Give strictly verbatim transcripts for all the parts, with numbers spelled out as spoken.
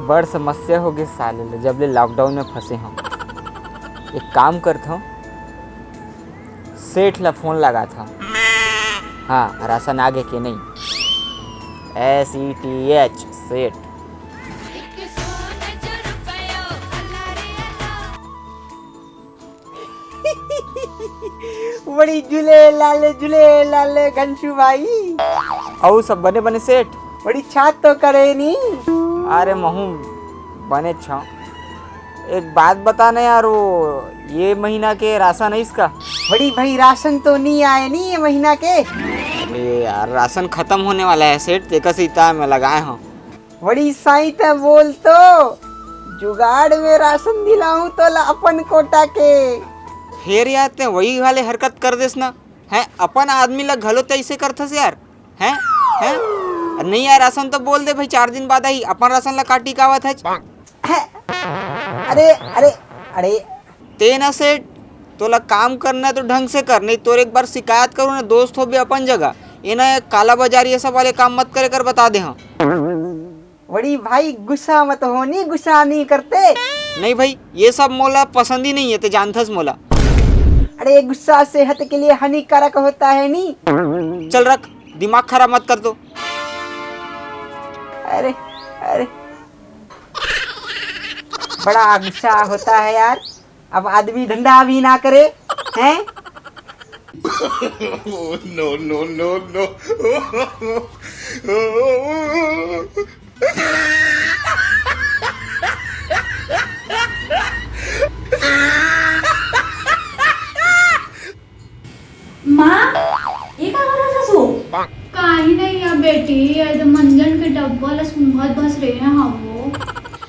बड़ समस्या हो गे साले ले, जब ले lockdown में फंसे हंव। एक काम करत हंव, सेठ ला फोन लगात हंव। हाँ, राशन आगे के नहीं? S E T H, सेठ। बड़ी झूले लाले, झूले लाले घनशू भाई। अउ सब बने बने सेठ? बड़ी छात तो करे नी। अरे महू बने छाव। एक बात बता ना यार, वो ये महीना के राशन है इसका? बड़ी भाई, राशन तो नहीं आए नी ये महीना के। अरे यार, राशन खत्म होने वाला है सेठ, तेकर से इतना मैं लगाए हूँ। बड़ी साई त बोल तो, जुगाड़ में राशन दिलाऊं तोला अपन कोटा के। फेर यार, ते वही वाले हरकत कर देस ना, हैं? अपन आदमी ला घलो तैसे करथस यार, हैं? हैं? अरे नहीं यार, राशन तो बोल दे भाई, चार दिन बाद आई, अपन राशन ला काटी कावत है। अरे, अरे, अरे। ते ना सेठ, तोला काम करना है तो ढंग से कर, नहीं तोर एक बार शिकायत करूँ ना, दोस्त हो भी अपन जगह, ये ना काला बाजार ये सब वाले काम मत करे कर, बता दे हाँ। बड़ी भाई, गुस्सा मत हो नी, गुस्सा नहीं करते। नहीं भाई, ये सब मोला पसंद ही नहीं है, ते जानथस मोला। अरे, गुस्सा सेहत के लिए हानिकारक होता है नी। चल रख, दिमाग खराब मत कर तो। अरे, अरे, बड़ा गुस्सा होता है यार, अब आदमी धंधा भी ना करे, हैं? No, no, no, no। माँ, ये का करत हस वो? काही नहीं यार बेटी, ये तो मंजन के डब्बा ला सूंघत बस रहे हैं हम वो।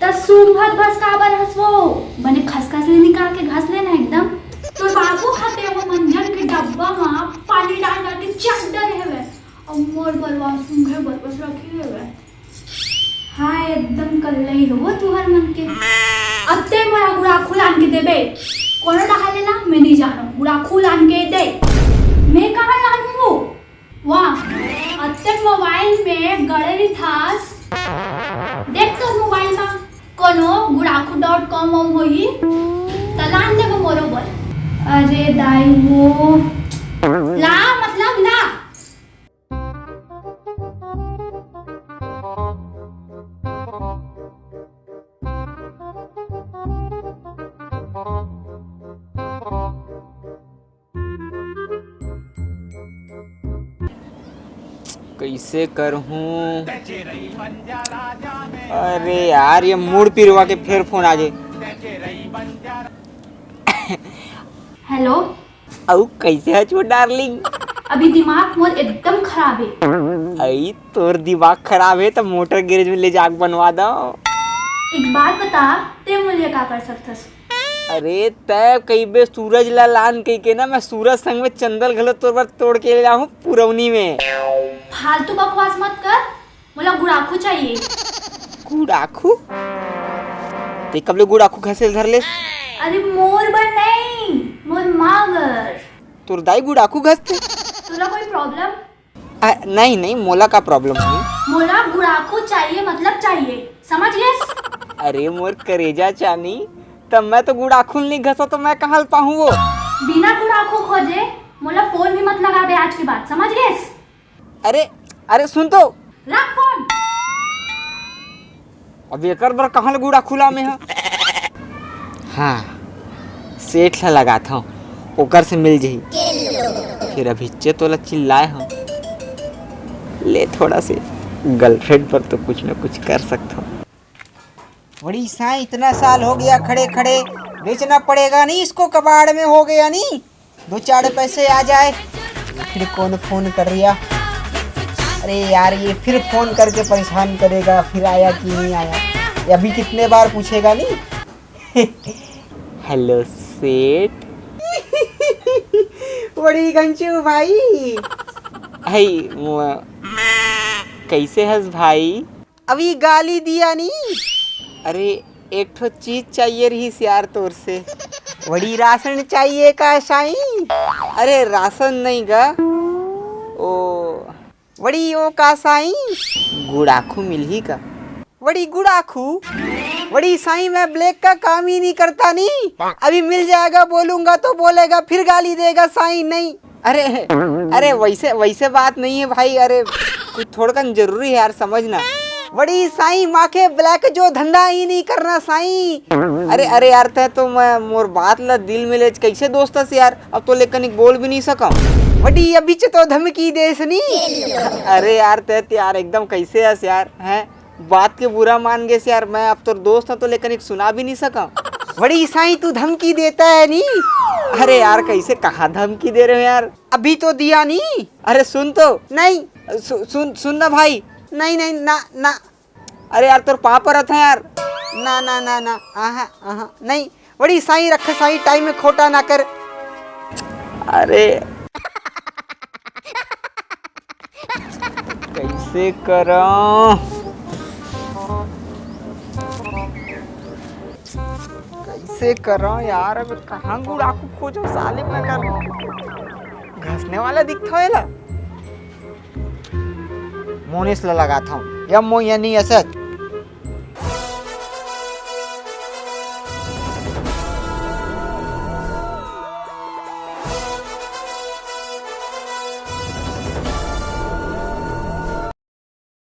त सूंघत बस काबर हस वो? बने खसखस ले निकाल के घस लेना एकदम। तोर बाबू खाते वो मंजन के डब्बा मा पानी डाल डाल के चट डरे हवे। अउ मोर बरवा सूंघे बर बस रखे हवे। हाँ, एकदम कल्लई हो वो तुहर मन के। अत्ते मोला गुड़ाखू लान के देबे। कोनो डहार ले ला, मैं नहीं जानव। गुड़ाखू लान के दे। मैं कहाँ लानहूँ वो? वाह, अत्ते मोबाइल में गड़े रिथास। देख तो मोबाइल मा कोनो गुड़ाखू dot com वाम होही, त लान देबो मोरो बर। अरे दाई वो। ला, मतलब ला। कइसे करहूँ? अरे यार, ये मूड़ पिरवा के फेर फोन आ गे। हेलो। अउ कइसे हच वो डार्लिंग? अभी दिमाग मोर एकदम खराब हे। अई तोर दिमाग खराब हे त मोटर गैरेज में ले जाके बनवा दो। एक बात बता, ते मोर लिए का कर सकथस? अरे तै कहिबे सूरज ला लान कहिके ना, मैं सूरज संग में चंदल घलो तोर बर तोड़ के ले आहूँ पुरौनी में। फालतू बकवास मत कर। मोला गुड़ाखू चाहिए। गुड़ाखू? ते कब ले गुड़ाखू घसे ल धर लेस? अरे मोर बर नहीं, मोर माँ बर। तोर दाई गुड़ाखू घसथे? तोला कोई problem? आ, नहीं नहीं, मोला का problem होही? मोला गुड़ाखू चाहिए, मतलब चाहिए, समझ गेस? अरे मोर करेजा चानी, तब मैं तो गुड़ाखू ल नहीं घसों तो मैं कहाँ ल पाहूँ वो? बिना गुड़ाखू खोजे मोला फोन भी मत लगाबे आज के बाद, समझ गेस? अरे, अरे सुन तो। रख फोन। अब एकर बर कहाँ ले गुड़ाखू लामे ह? हाँ, सेठ ला लगात हूँ, ओकर से मिल जही। फिर अभी चे तोला चिल्लाए हूँ, ले थोड़ा से girlfriend पर तो कुछ ना कुछ कर सकत हूँ। बड़ी साई, इतना साल हो गया खड़े खड़े, बेचना पड़ेगा नहीं इसको, कबाड़ में हो गया नहीं। दो चार पैसे आ जाए। फिर कौन फोन कर रिया? अरे यार, ये फिर फोन करके परेशान करेगा, फिर आया कि नहीं आया, ये अभी कितने बार पूछेगा नहीं। हेलो सेठ। बड़ी घनशू भाई। हे, मु-, कैसे हस भाई? अभी गाली दिया नी। अरे, एक ठो चीज चाहिए रहिस यार तोर से। बड़ी राशन चाहिए का साईं? अरे, राशन नहीं गा, ओ, वड़ी ओ का साईं? गुड़ाखू मिलही का? वड़ी गुड़ाखू? वड़ी साईं, मैं ब्लैक का काम ही नहीं करता नी। अभी मिल जाएगा बोलूंगा तो बोलेगा, फिर गाली देगा साईं, नहीं। अरे, अरे, वैसे, वैसे बात नहीं है भाई। अरे, कुछ थोड़कन जरूरी है यार, समझना। वड़ी साईं, माखे ब्लैक जो धंधा ही नहीं करना साईं। अरे, अरे यार, तै तो मैं मोर बात ला दिल में ले, कैसे दोस्त हस यार? अब तो ले कनिक बोल भी नहीं सकम। वड़ी अभी च तो धमकी देस नी। अरे यार, तै तो यार एकदम कैसे हस यार, हैं? बात के बुरा मान गेस यार, मैं अब तोर दोस्त हूँ तो ले कनिक सुना भी नहीं सकम। वड़ी साईं, तू धमकी देता है नी? अरे यार, कैसे, कहाँ धमकी दे रहे हो यार? अभी तो दिया नी। अरे सुन तो। नहीं। सु-, सुन, सुन ना भाई। नहीं, नहीं, ना, ना। अरे यार, तोर पाँव परत है यार। ना, ना, ना, ना, आहा, आहा, नहीं। वड़ी साईं, रख साईं, टाइम में खोटा ना कर। अरे, कैसे करा, कैसे करा यार? अब कहाँ गुड़ाखू खोजो साले, मैं कर घसने वाला दिखता है ला। मोनिस ला लगाता हूँ, M O N E S H.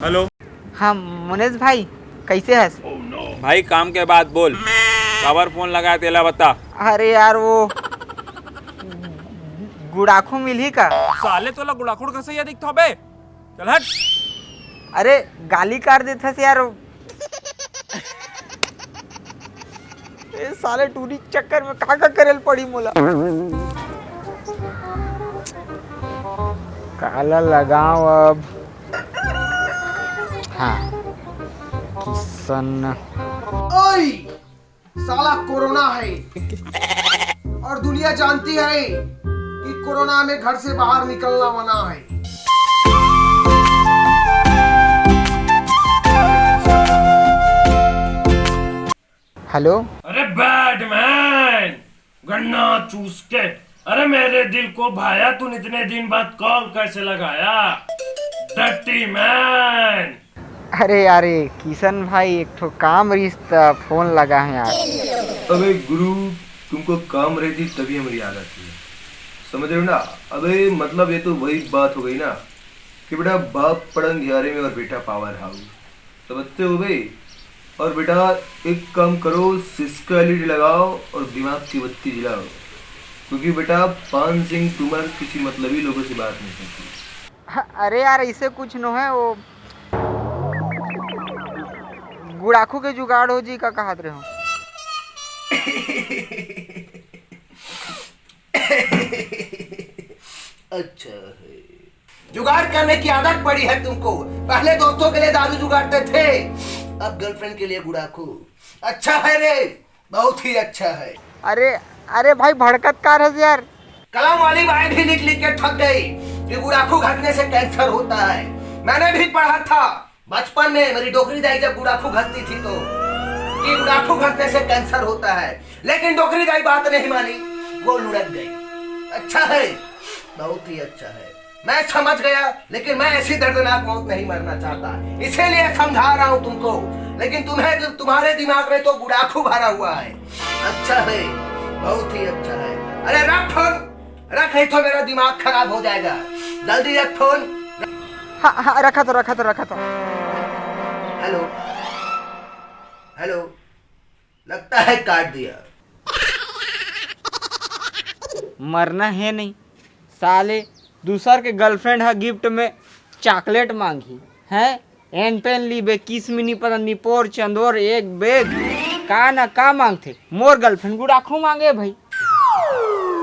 Hello. हाँ, मुनेश भाई, कैसे हस? भाई, काम के बात बोल, काबर फोन लगा, तेला बता। अरे यार, वो गुड़ाखू मिलही का? साले, तोला गुड़ाखू कसैया दिखत हवे? चल हट। अरे, गाली काट देथस यार। ए साले, टूरी चक्कर में का का करेल पड़ी मोला। काला लगाव अब? हाँ, किसन। ओए, साला कोरोना है और दुनिया जानती है कि कोरोना में घर से बाहर निकलना मना है। हेलो। अरे बैडमैन, गन्ना चूस के, अरे मेरे दिल को भाया, तूने इतने दिन बाद कॉल कैसे लगाया? Dirty man. अरे यार, ये किशन भाई, एक ठो काम रहिस त फोन लगा है यार। अबे गुरु, तुमको काम रहती तभी हमारी याद आती है, समझ रहे हो ना? अबे मतलब, ये तो वही बात हो गई ना कि बेटा, बाप पड़ंग घियारे में और बेटा पावर हाउस। समझते हो बे? और बेटा, एक काम करो, सिस्का एलईडी लगाओ और दिमाग की बत्ती जलाओ, क्योंकि बेटा, पान सिंह तोमर किसी मतलबी लोगों से बात नहीं करती। ह-, अरे यार, ऐसे कुछ नो है, वो गुड़ाखू के जुगाड़ हो जी का कहत रहे हो। अच्छा है, जुगाड़ करने की आदत पड़ी है तुमको। पहले दोस्तों के लिए दारू जुगाड़ते थे, अब गर्लफ्रेंड के लिए गुड़ाखू। अच्छा है रे, बहुत ही अच्छा है। अरे, अरे भाई, भड़कत का रहे यार? कलम वाली बाई भी लिख लिख के थक गई कि गुड़ाखू घसने से कैंसर होता है। मैंने भी पढ़ा था बचपन में, मेरी डोकरी दाई जब गुड़ाखू घसती थी तो, कि गुड़ाखू घसने से कैंसर होता है। लेकिन डोकरी दाई बात नहीं मानी, वो लुढ़क गई। अच्छा है, बहुत ही अच्छा है। मैं समझ गया, लेकिन मैं ऐसी दर्दनाक मौत नहीं मरना चाहता, इसीलिए समझा रहा हूँ तुमको। लेकिन तुम्हें, तुम्हारे दिमाग में तो गुड़ाखू भरा हुआ है। अच्छा है, बहुत ही अच्छा है। अरे रख फोन, रख, नहीं तो मेरा दिमाग खराब हो जाएगा। जल्दी रख फोन। हाँ, हाँ, रखा तो, रखा तो, रखा तो। हेलो, हेलो, लगता है काट दिया। मरना है नहीं साले, दूसर के गर्लफ्रेंड ह गिफ्ट में चॉकलेट मांगही, हैं? एन पेन लीबे, किस मिनी, पता निपोर चंदोर एक बैग, का ना का मांगथे। मोर गर्लफ्रेंड गुड़ाखू मांगे भाई।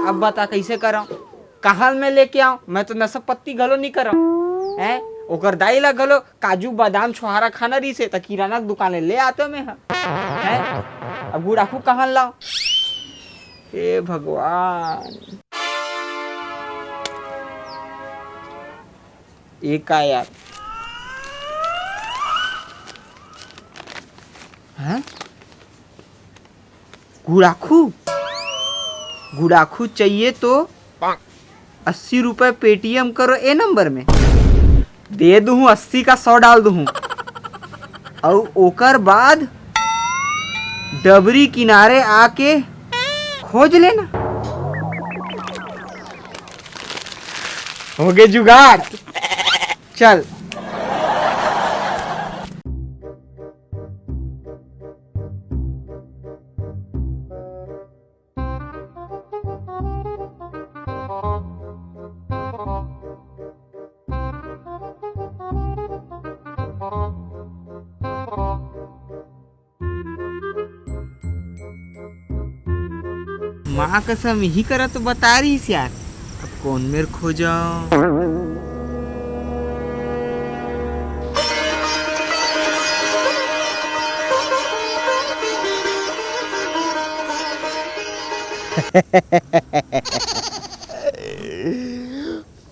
अब बता कैसे करंव, कहाँ मैं लेके आऊँ? मैं तो नशा पत्ती घलो नहीं करंव, हैं? ओकर दाई ला घलो काजू बादाम छोहारा खाना रहिसे त किराना के दुकान ले, ले आते मैं ह, हैं? अब गुड़ाखू कहाँ लाऊं? हे भगवान, ये का यार? हैं? गुड़ाखू, गुड़ाखू चाहिए तो अस्सी रुपए पेटीएम करो ए नंबर में। दे दूहूँ, अस्सी का सौ डाल दूहूँ, अउ ओकर बाद डबरी किनारे आके खोज लेना। होगे जुगाड़। चल। माँ कसम, इही करा तो बता रहिस यार। अब कौन मेर खोजव?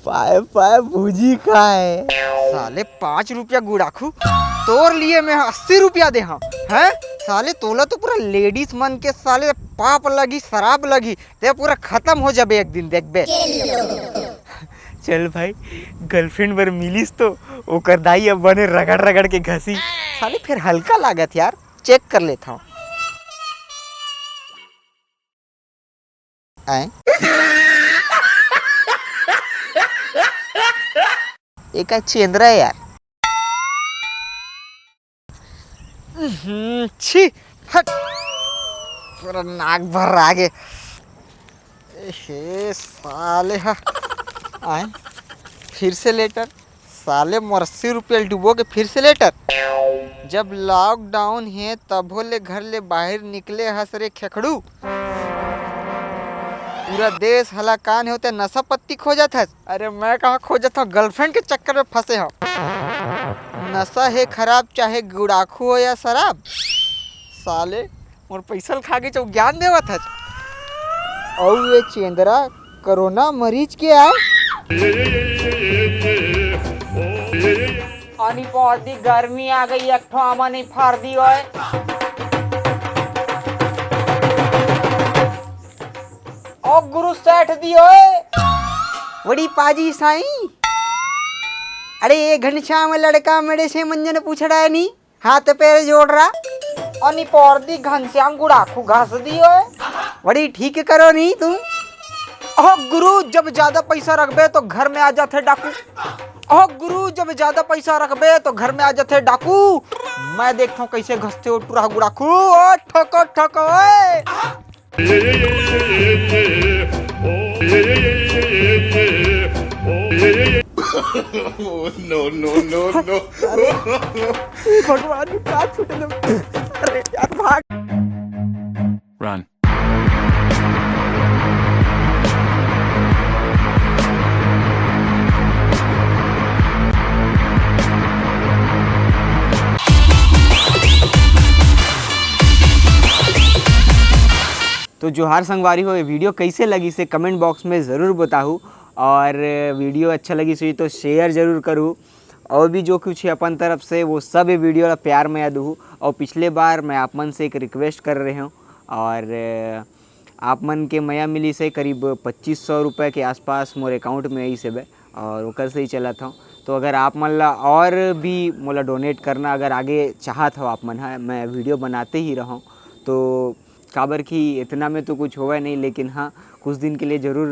पाए पाए भूजी खाए। साले, पाँच रुपया गुड़ाखू, तोर लिए मैं अस्सी रुपया दे हँव, हैं? साले, तोला तो पूरा लेडीज मन के साले पाप लगी, शराब लगी, ते पूरा खत्म हो जाबे एक दिन, देखबे। चल भाई, गर्लफ्रेंड बर मिलिस तो ओकर दाई अब बने रगड़ रगड़ के घसी। साले, फिर हल्का लागत यार, चेक कर लेत हँव। आए। एका चेंदरा है यार। उहुं, छी, हट। पूरा नाक भर आ गे। ए हे साले हा। आए, फिर से लेटर। साले, मोर अस्सी रुपया डुबो के फिर से लेटर। जब लॉकडाउन हे तभो ले घर ले बाहर निकले हस रे खेखड़ू। पूरा देश हलाकान हे, ओते नशा पत्ती खोजत हस। अरे, मैं कहाँ खोजत हँव, गर्लफ्रेंड के चक्कर में फंसे हँव। नशा हे खराब, चाहे गुड़ाखू हो या शराब। साले, मोर पैसा ल खा के चौ ज्ञान देवत हस। अउ ये चेंदरा कोरोना मरीज के आय। अनि पौर दी गर्मी आ गई, एक ठो आमा नहीं फार दी ओए। ओ गुरु सेठ दी ओए। वड़ी पाजी साईं। अरे, ये घनश्याम लड़का मेरे से मंजन पूछड़ा है नी। हाथ पैर जोड़ रहा। अनि पौर दी घनश्याम गुड़ाखू घस दी ओए। बड़ी ठीक करो नहीं तुम। ओह गुरु, जब ज्यादा पैसा रखबे तो घर में आ जाथे डाकू। ओह गुरु, जब ज्यादा पैसा रखबे तो घर में आ जाथे डाकू। मैं देखता हूँ कैसे घसते हो टुरा गुड़ाखू। ओ ठोको ठोको ओए। No, no, no, no। अरे, भगवान, का छूटे दे। अरे यार, भाग। Run। तो जोहार संगवारी हो, ये वीडियो कैसे लगिस हे कमेंट बॉक्स में ज़रूर बताहू, और वीडियो अच्छा लगिस होही तो शेयर जरूर करू, और भी जो कुछ है अपन तरफ से वो सब ये वीडियो ला प्यार मया दूहू। और पिछले बार मैं आप मन से एक रिक्वेस्ट कर रहे हूँ, और आप मन के मया मिलिस हे करीब पच्चीस सौ रुपये के आसपास मोर अकाउंट में आइस हे बे, और ओकर से ही चलत हूँ। तो अगर आप मन ला और भी मोला डोनेट करना अगर आगे चाहत हो आप मन ह, मैं वीडियो बनाते ही रहूँ। तो काबर कि इतना में तो कुछ होवे नहीं, लेकिन हाँ, कुछ दिन के लिए ज़रूर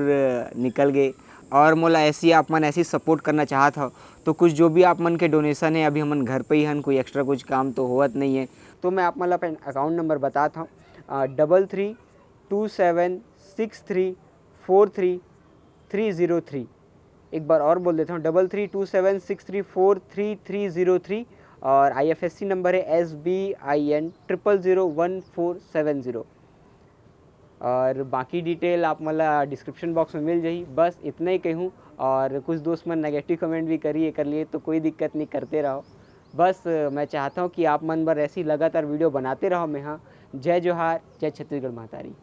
निकल गए। और मोला ऐसी आप मन ऐसी सपोर्ट करना चाहत हो, तो कुछ जो भी आप मन के डोनेशन है, अभी हमन घर पे ही हन, कोई एक्स्ट्रा कुछ काम तो होवत नहीं है। तो मैं आप मन ला अपन अकाउंट नंबर बतात हूँ, double three two seven six three four three three zero three। एक बार और बोल देता हूँ, double three two seven six three four three three zero three। और आईएफएससी नंबर है S B I N triple zero one four seven zero. और बाकी detail आप मन ला डिस्क्रिप्शन बॉक्स में मिल जाही। बस इतना ही कहूँ, और कुछ दोस्त मन नेगेटिव कमेंट भी करी एकर लिए, तो कोई दिक्कत नहीं, करते रहो। बस मैं चाहता हूँ कि आप मन बर ऐसी लगातार वीडियो बनाते रहो। मैं हाँ, जय जोहार, जय छत्तीसगढ़ महतारी।